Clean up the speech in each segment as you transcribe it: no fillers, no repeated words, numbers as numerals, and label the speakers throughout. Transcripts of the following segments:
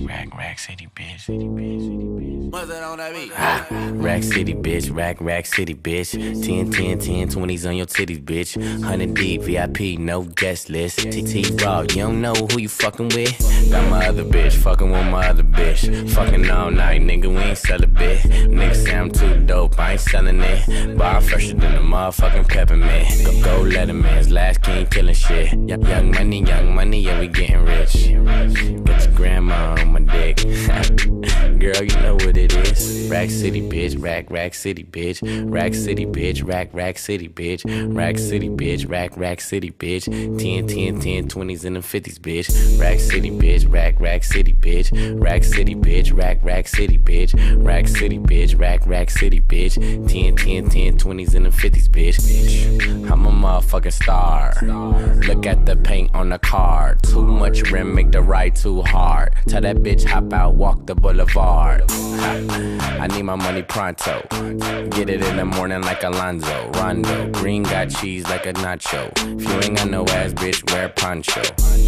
Speaker 1: Rack, rack city, bitch. City, bitch. City, bitch.
Speaker 2: What's that on that beat?
Speaker 1: Rack City, bitch. Rack, rack city, bitch. 10, 10, 10, 20s on your titties, bitch. 100 deep, VIP, no guest list. TT Raw, you don't know who you fucking with. Got my other bitch, fucking with my other bitch. Fucking all night, nigga, we ain't sell a bit. Nigga say I'm too dope, I ain't selling it. But I'm fresher than a motherfucking peppermint. Go, go Letterman's last king killing shit. Young money, yeah, we getting rich. Got your grandma on my dick. Girl, you know what it is. Rack City, bitch. Rack, rack city, bitch. Rack City, bitch. Rack, rack city, bitch. Rack City, bitch. Rack, rack city, bitch. 10, 10, 10, 20s and the 50s, bitch. Rack City, bitch. Rack, rack city, bitch. Rack City, bitch. Rack, rack city, bitch. Rack City, bitch. Rack, rack city, bitch. 10, 10, 10, 20s and the 50s, bitch. I'm a motherfucking star. Look at the paint on the car. Too much rim, make the ride too hard. Tell that bitch hop out, walk the boulevard. I need my money pronto. Get it in the morning like Alonzo. Rondo. Green got cheese like a nacho. If you ain't got no ass, bitch, wear poncho.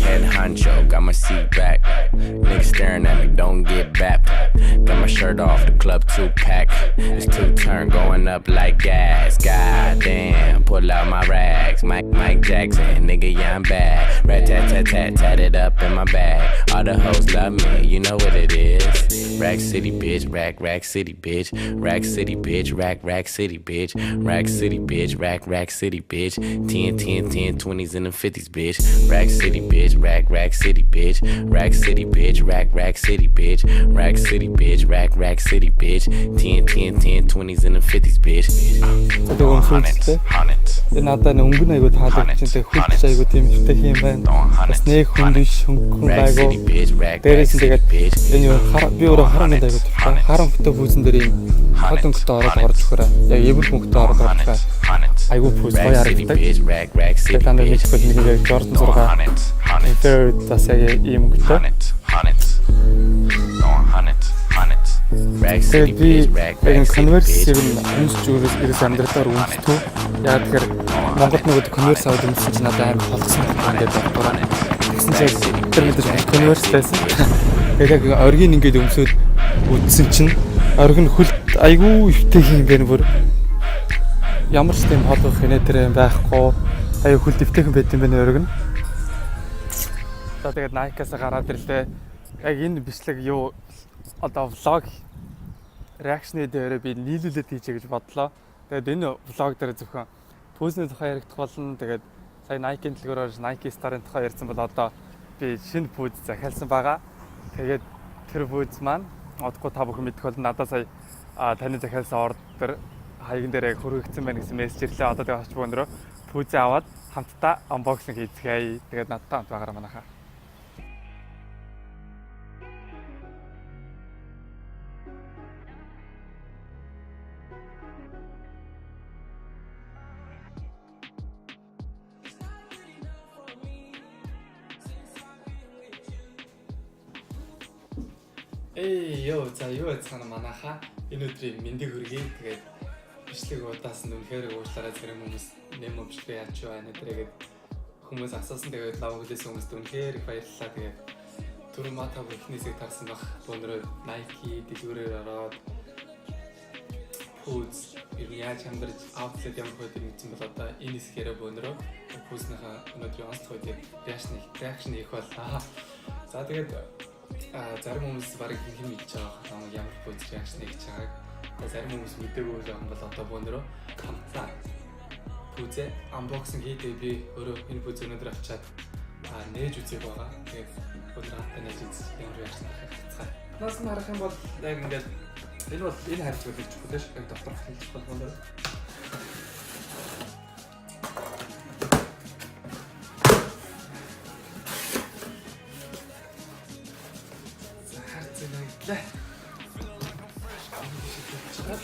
Speaker 1: Head honcho, got my seat back. Niggas staring at me, don't get bapped. Got my shirt off, the club two pack. It's two turn going up like gas. God damn, pull out my rags. Mike Jackson, nigga, yeah, I'm bad. Rat tat tat tat, tat it up in my bag. All the hoes love me, you know what it is. Rack City, bitch, rack, rack city, bitch. Rack City, bitch, rack, rack city, bitch. Rack City, bitch, rack, rack city, bitch. 10, 10, 10, 20s and the 50s, bitch. Rack City, bitch, rack, rack city, bitch. Rack City, bitch, rack, rack city, bitch. Rack City, bitch, rack, rack city, bitch. 10, 10, 10, 20s and the 50s, bitch.
Speaker 3: За тэгвэл өмсөлттэй. Энэ надад нэг өнгө нь айгу таалагдчихээн. Тэг хөлт айгу тийм эвтэйх юм байна. Бас нэг хүн биш хөнгөн
Speaker 1: Rack
Speaker 3: байгуу.
Speaker 1: City, bitch, rack, rack
Speaker 3: Дээрээс нь
Speaker 1: city,
Speaker 3: тэгээд
Speaker 1: bitch.
Speaker 3: энэ юу би өөрөө харан мэд айгу дуртай. Харан өнгөтэй пүүзэн дээр ийм хот өнгөтэй ороод орж өгөхөөрэ. Яг эвэр өнгөтэй ороод орж өгөхөөр айгу пүүз гоё
Speaker 1: Rack City,
Speaker 3: харагддаг.
Speaker 1: bitch, rack, rack city,
Speaker 3: Тэгээд та нар
Speaker 1: bitch.
Speaker 3: мэдэх бол нэг яг Jordan 6 тэр үед бас яг ийм өнгөтэй.
Speaker 1: Rack City,
Speaker 3: Тэгээд би
Speaker 1: bitch, rack,
Speaker 3: яг
Speaker 1: rack
Speaker 3: энэ
Speaker 1: city,
Speaker 3: Converse
Speaker 1: bitch.
Speaker 3: ер нь өмсч ерөөс амьдралаар өмсдөө. Яг тэгэхээр Монголд нөгөө Converse аваад өмссөн чинь надад амар холдсон байхгүй ингээд боддороо. Тэгсэн чинь яг тэр мэдээж Converse байсан. Тэгээд яг оргийн ингээд өмсөөд үдсэн чинь орг нь хөлт айгүй эвтэйх юм байна бүр. Ямар ч тийм холгох инээ тэр юм байхгүй. Аюу хөлт эвтэйхэн байт юм байна орг нь. За тэгээд Nike-аас гараад ирлээ. Яг энэ бичлэг юу одоо vlog reaction ы дээрээ би нийлүүлээд хийчихье гэж бодлоо. Тэгээд энэ vlog дээр зөвхөн пүүзний тухай яригдах болно. Тэгээд сая Nike-ийн дэлгүүр орж Nike Star-ын тухай ярьсан бол одоо би шинэ пүүз захиалсан байгаа. Тэгээд тэр пүүз маань удахгүй та бүхэн мэдэх болно. Надад сая таны захиалсан order хаяган дээр яг хүргэгдсэн байна гэсэн мессеж ирлээ. Одоо тэгээд очиж өнөрөө пүүзээ аваад хамтдаа unboxing хийцгээе. Тэгээд надтай хамт байгаарай манайхаа. Эй ёо, за юу яцгаана манайхаа, энэ өдрийн мэндийг хүргэе. Тэгээд бичлэг удаасан үнэхээр уучлаарай, зарим хүмүүс нэм бичлэг яаж байна тэргээд хүмүүс асуусан. Тэгээд лав хүлээсэн хүмүүст үнэхээр их баярлалаа. Тэгээд түрүү мата бүхнээсээ таарсан бах. Өнөрөө Nike дэлгүүрээр ороод пүүз ер нь яаж амьдарч outfit ямар хөөд нэгдсэн бол одоо энэ хэсгээрээ бөөнөрөө пүүзнийхээ өнөөдрийн онцлог үеийг reaction хийх боллаа. За тэгээд зарим хүмүүс барыг хин мэдж байгаа намайг ямар пүүз reaction хийж байгааг. За зарим хүмүүс мдээгүй л юм бол одоо бөөнөрөө хамтдаа пүүзээ unboxing хийдээ, би өөрөө энэ пүүз өнөөдөр авчаад нээж үзег байгаа. Тэгээд өнөөдөр хамтдаа нээж үзэж ямар reaction харах хэцгаая. Нас нь харах юм бол яг ингээд энэ бол энэ харьцаг гэж чухал ш. Яг доторх нь чухал байна. За харьцаг нэгдлээ. За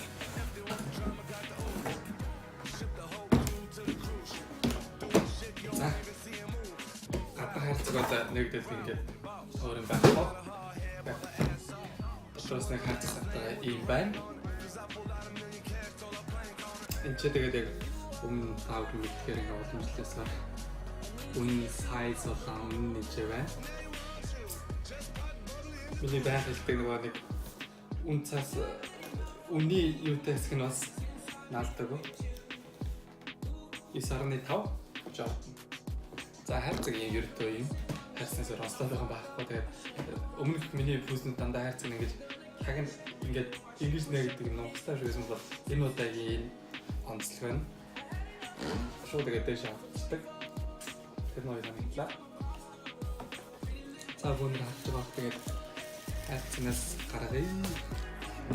Speaker 3: гадна хайрцаг одоо нэгдэл ингээд өөр юм байхгүй. Дотроос нэг хайрцаг савтайгаа ийм байна. Энд чи тэгээд яг өмнө тааг мэдхээр ингээд уламжлалсаар үн size болон үнэн нэжээ байна. Миний байнга хэлдэг нөгөө нэг үн цаас үнний юутай хэсэг нь бас наалдаг. 9.5 Jordan. За, хайрцаг юм ердөө юм. Хайрцагнаас онцлогын байхгүй. Тэгээд өмнөх миний пүүзнүүд дандаа хайрцаг нь ингэж хаг нь ингээд ингэж нэ гэдэг юм нухацтай шиг байсан бол энэ удаагийн энэ онцлог байна. Шууд тэгээд дээш авчдаг. Тэр нь хоёр санагдлаа. За, бүүнээр харж байгаа. Тэгээд хайрцагнаас гаргая.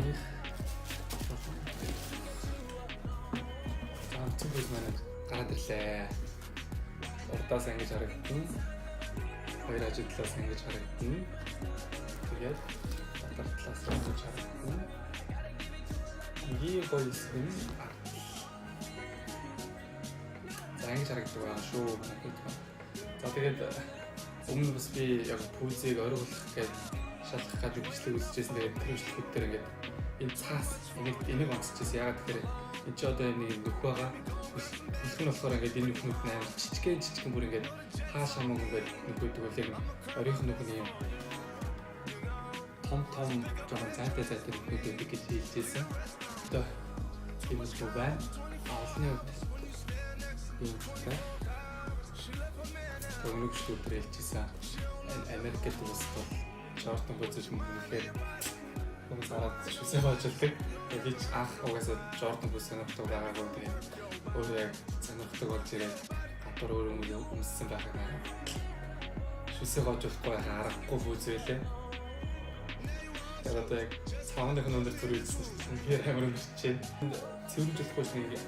Speaker 3: Них. За, онцлог пүүз маань гараад ирлээ. Урдаас ингэж харагдана. Хоёр хажуу талаас ингэж харагдана. Тэгээд дотор талаас ингэж харагдана. Энгийн гоё хэсэг нь ард. За, ингэж харагддаг байгаа шүү. Манай пүүз маань. За, тэгээд өмнө бас би яг пүүзийг оройгуулах гэж шалгах гэж бичлэг үзчихсэн. Тэгээд тэр бичлэгүүд дээр ингээд энэ цаас энийг онцчихсэн. Яагаад гэхээр энэ чи одоо нэг нөх байгаа. Хүлх нь болохоор ингээд энэ нүхнүүд нь амар жижигхэн жижигхэн, бүр ингээд хааш хамаагүй ингээд нөхөдөг бол яг оройх нүх нь юм том том, жоохон зайтай зайтай нөхөд өгдөг гэж хэлжсэн. Одоо тийм л байна. А олны хувьд ийм байна. Өмнөх бичлэгүүд хэлжсэн. Америкт улсад бол Jordan пүүз мөн үнэхээр хүмүүс хараад шүсээ боожилдаг. Тэгээд би ч анх угаасаа Jordan пүүз сонирхдаг байгаагүй. Тэгээд өөрөө яг сонирхдаг болж ирээд гадуур өөрөө өмссөн байхыг хараад шүсээ гоожуулахгүй байх аргагүй пүүз байлээ. Тэгээд одоо яг цааных нь өндөр төр үзсэн чинь үнэхээр амар өнөрчээ. Цэвэрлж болохгүй ч нэг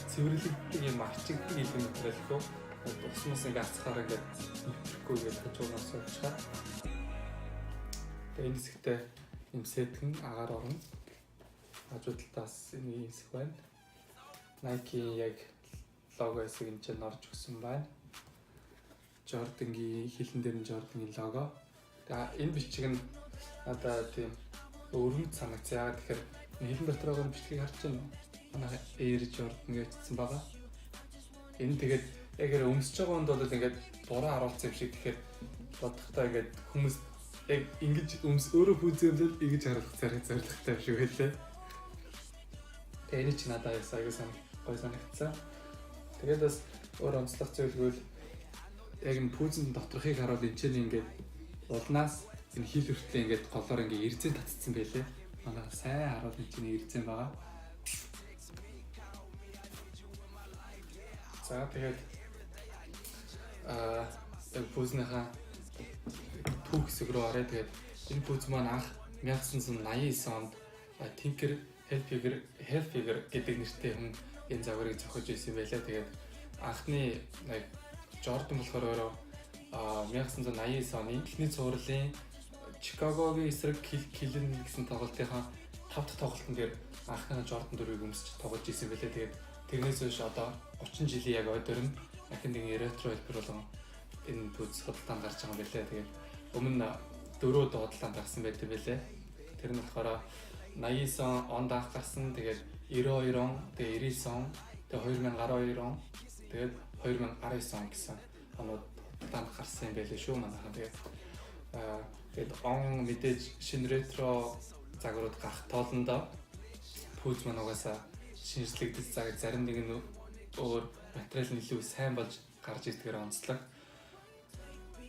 Speaker 3: цэвэрлэгдэг юм, арчигдаг юм материалгүй. Усмас ингээ ацхаар ингээд нэвтрэхгүй ингээд хажуунаас суучихаа. Тэгээд энэ хэсэгтээ юм сэтгэн агаар орно. Хажуу талаас энэ хэсэг байна. Nike-ийн яг лого хэсэг энэ чинь орж өгсөн байна. Jordan-гийн хилэн дээр нь Jordan-гийн лого. Тэгээ энэ бичиг нь надад тийм өргөмж санагдсан. Яагаад тэгэхээр хилэн дотор байгаа бичгийг харж байна уу? Манай Air Jordan гэж бичсэн байгаа. Энэ тэгээд яг хэрэг өмсөж байгаа хүнд бол ингээд буруу харуулсан юм шиг, тэгэхээр бодохдоо ингээд хүмүүс яг ингэж өмс өөрөө пүүзэмлэл ингэж харуулах царай зоригтой юм шиг байлээ. Тэгээ энэ чи надад аягүй гоё санагдсан. Тэгээд бас өөр онцлог зүйлгүй яг энэ пүүзэн доторхыг харуул энэ чинь ингээд улнаас энэ хил хүртлээ ингээд голоор ингээд эрзэн татцсан байлээ. Манай сайн харуул энэ чинь эрзэн байгаа. За, тэгээд яг пүүзнийхаа түүх хэсэг рүү орё. Тэгээд энэ пүүз маань анх 1989 онд Tinker Hilfiger гэдэг нэртэй хүн энэ загварыг зохиож ирсэн байлаа. Тэгээд анхны яг Jordan болохоор өөрөө 1989 оны эхний цувралын Чикагогийн эсрэг Килен гэсэн тоглолтынхаа 5 дахь тоглолтын дээр анхны Jordan 4-ийг өмсөж тоглож ирсэн байлаа. Тэгээд тэрнээс хойш одоо 30 жилийн яг ой дөрөн ахин нэгэн ретро хэлбэр болгон энэ пүүз худалдаанд гарч байгаа юм байлаа. Тэгээд өмнө дөрөв худалдаанд гарсан байт юм байлээ. Тэр нь болохоор 89 онд анх гарсан. Тэгээд 92 он, тэгээд 99 он, тэгээд 2012 он, тэгээд 2019 он гэсэн онууд худалдаанд гарсан юм байлээ шүү манайхан. Тэгээд тэгээд он мэдээж шинэ ретро загварууд гарах тоолондоо пүүз маань угаасаа шинжлэгдэж, зарим нэг нь өөр материал нь илүү сайн болж гарч ирдгээр онцлог.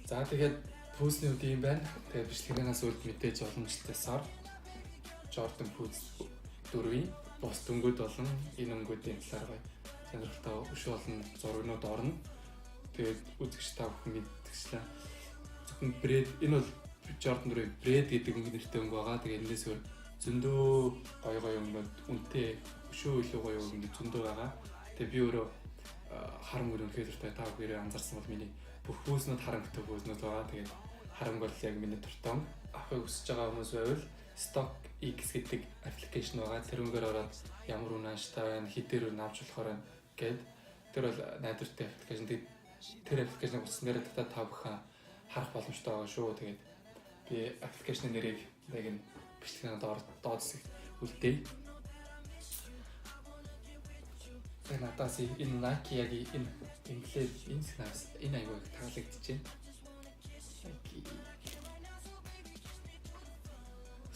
Speaker 3: За, тэгээд пүүзний хувьд ийм байна. Тэгээд бичлэгнээс үлд мэдээж уламжлалтай сар Jordan пүүз 4-ийн бус дөнгөд болон энэ өнгөдийн талаар гоё сонирхолтой өшөө олон зурагнууд орно. Тэгээд үзэгч та бүхэн мэддэгчлээ. Зөвхөн Bred, энэ бол Jordan 4 Bred гэдэг өнгө нэртэй өнгө байгаа. Тэгээд энэс өөр зөндөө гоё гоё өнгөд, үнэтэй өшөө илүү гоё өнгө зөндөө байгаа. Тэгээд би өөрөө хар өнгө үнэхээр дуртай. Та бүхэн анзаарсан бол миний бүх пүүзнүүд хар өнгөтэй пүүзнүүд байгаа. Тэгээд хар өнгө бол яг миний дуртай өнгө. Авахыг хүсэж байгаа хүмүүс байвал Stock X гэдэг application байгаа. Тэр өнгөөр ороод ямар үн ааштай байна, хэдээр үн авч болохоор байна гэд тэр бол найдвартай application. Тэгээд тэр application ыг утсан дээр татаа та бүхэн харах боломжтой байгаа шүү. Тэгээд би application ы нэрийг яг энэ бичлэгийн доор доод хэсэгт үлдээе. Тэгээд надаас энэ Nike яг энэ эмблем энэ сэнаас энэ аягүй их таалагдчихэв. Nike.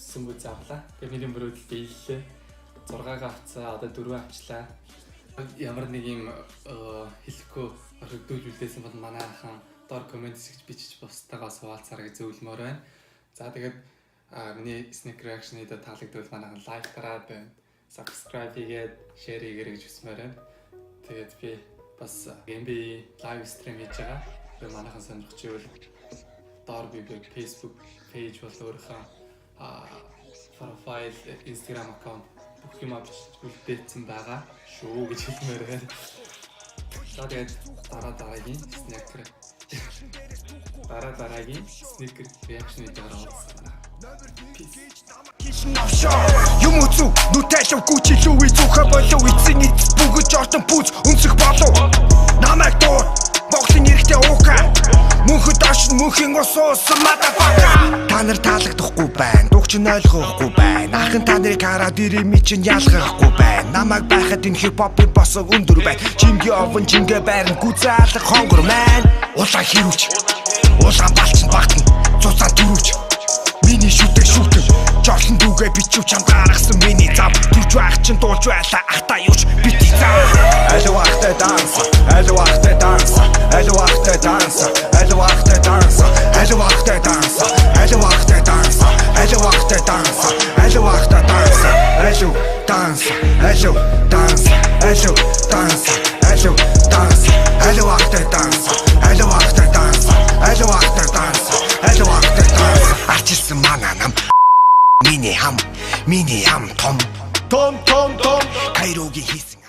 Speaker 3: Хүссэн бүз авлаа. Тэгээ миний мөрөөдөл биеллээ. 6-гаа авцаа, одоо 4 авчлаа. Ямар нэг юм хэлэхгүй орхигдуулж үлдээсэн бол манайхан доор comment хэсэгт бичиж бусдаагаа хуваалцаарай гэж зөвлөмөөр байна. За, тэгээд миний sneaker reaction видео таалагдвал манайхан like дараад байна. Subscribe хийгээд, share хийгээрэй гэж хүсмээр байна. Тэгээд би бас NBA live stream хийж байгаа. Тэгээ манайхан сонирхож байвал доор би Facebook page бол өөрийнхөө profile, Instagram account бүх юм авч үлдээсэн байгаа шүү гэж хэлмээр байна. За, тэгээд дараа дараагийн sneaker reaction видеоор уулзсан. Peace.
Speaker 2: Юм үзүү нүтайлв гүчилүү зүхэ болов, эцсийн эц бүгэж ордон пүүз өмсөх болов. Намайг дуур Монголын эрэгтэй уука. Мөнхөд оршин мөнхийн ус уусан motherfucker. Та нар таалагдахгүй байна, дууг чинь ойлгохгүй байна. Ахын та нарыг хараад ирэмий чинь ялгахгүй байна. Намайг байхад энэ хип хопын босог өндөр байна. Жингээ овон, жингээ байрна, гүзаалга хонгор маань. Улаан хэрүүлж, улаан балчин багтана, цуцаан төрүүлж. Миний шүтэг шүтэг Жорлон дүүгээ бичв, чам гаргасан миний зам. Төрж байх чинь дуулж байлаа, ахта юуч бити зам. Алив ахтай данс, алив ахтай данс, алив ахтай данс, алив ахтай данс, алив ахтай данс, алив ахтай данс, алив ахтай данс, алив ахтай данс, алив данс, алив данс, алив данс, алив данс, алив ахтай данс, алив ахтай данс, алив ахтай данс, алив ахтай данс. Арчилсан мана нам. Миний хам, миний хам том.
Speaker 4: Том том том.
Speaker 2: Кайрогийн хийсэн